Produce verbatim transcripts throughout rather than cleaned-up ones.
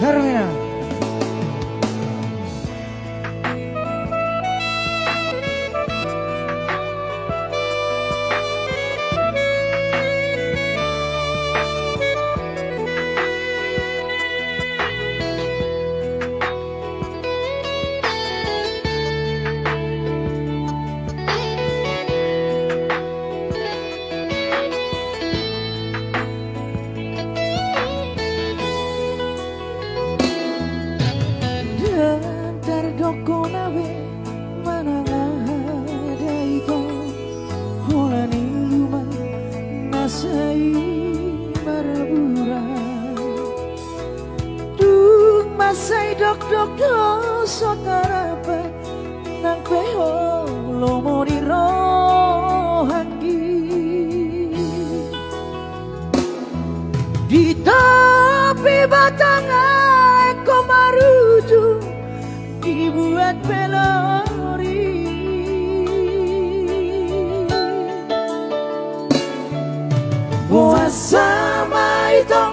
Hermina. Ndang tardokkon au be manang aha do ito, holan i luma na sai marburat. Dung mansai dokdok do so tarapa, nang pe ho lomo ni rohanggi. Di topi batang aek ho maruju, dibuat pe lori. Boasa ma ito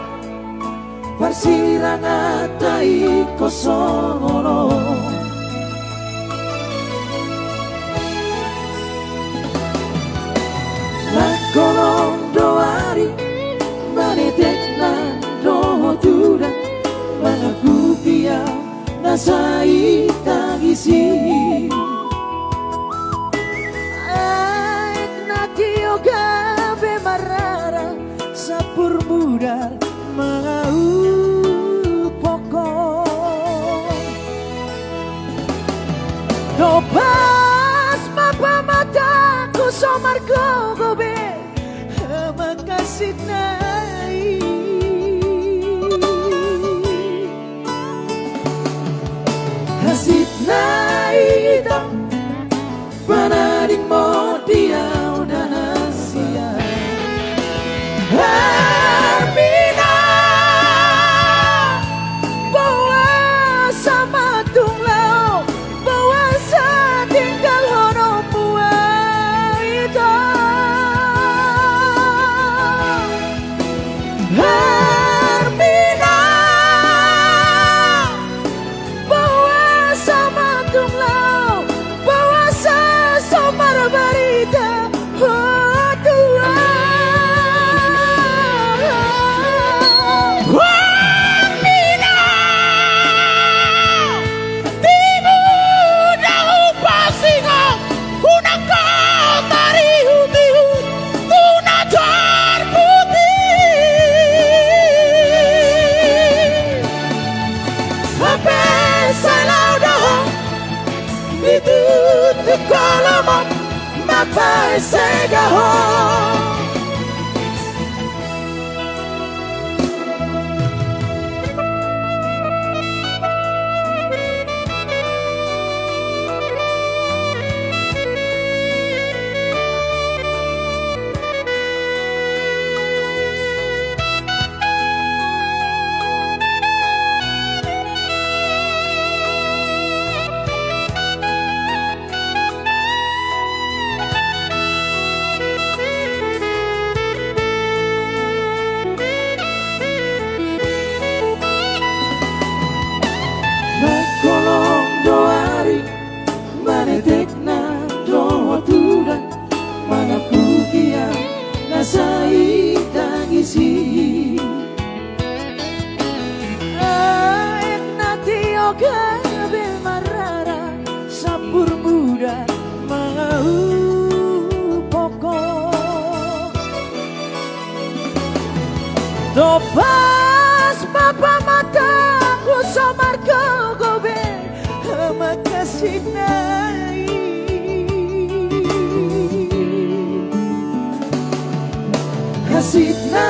parsiranganta ingkon songon on? Nangkonon do ari, manetek nang dohot udan, mangakupi au na sai tangis i. Aek na tio gabe marrara, sampur mudar mangaup pongkon. Topas ma pamatangku, so margogo be hamatangkasinna i. Hansit na ito, panadingmon di au da na sian Hermina. Boasa ma tung laho, boasa tinggalhononmu au ito, Hermina? Boasa ma tung laho, boasa so marbarita ho tu au? Hermina, tibu do hupasingot, unang ho tarihutihut tu na tarpudi. Hape sai laho do ho, ditutup ho lomo, mapaisega ho. Nangkonon do ari, manetek nang dohot udan, mangakupi au na sai tangis i. Aek na tio gabe marrara, sampur mudar mangaup pongkon. Topas ma pamatangku, so margogo be hamatangkasinna i. Hansit na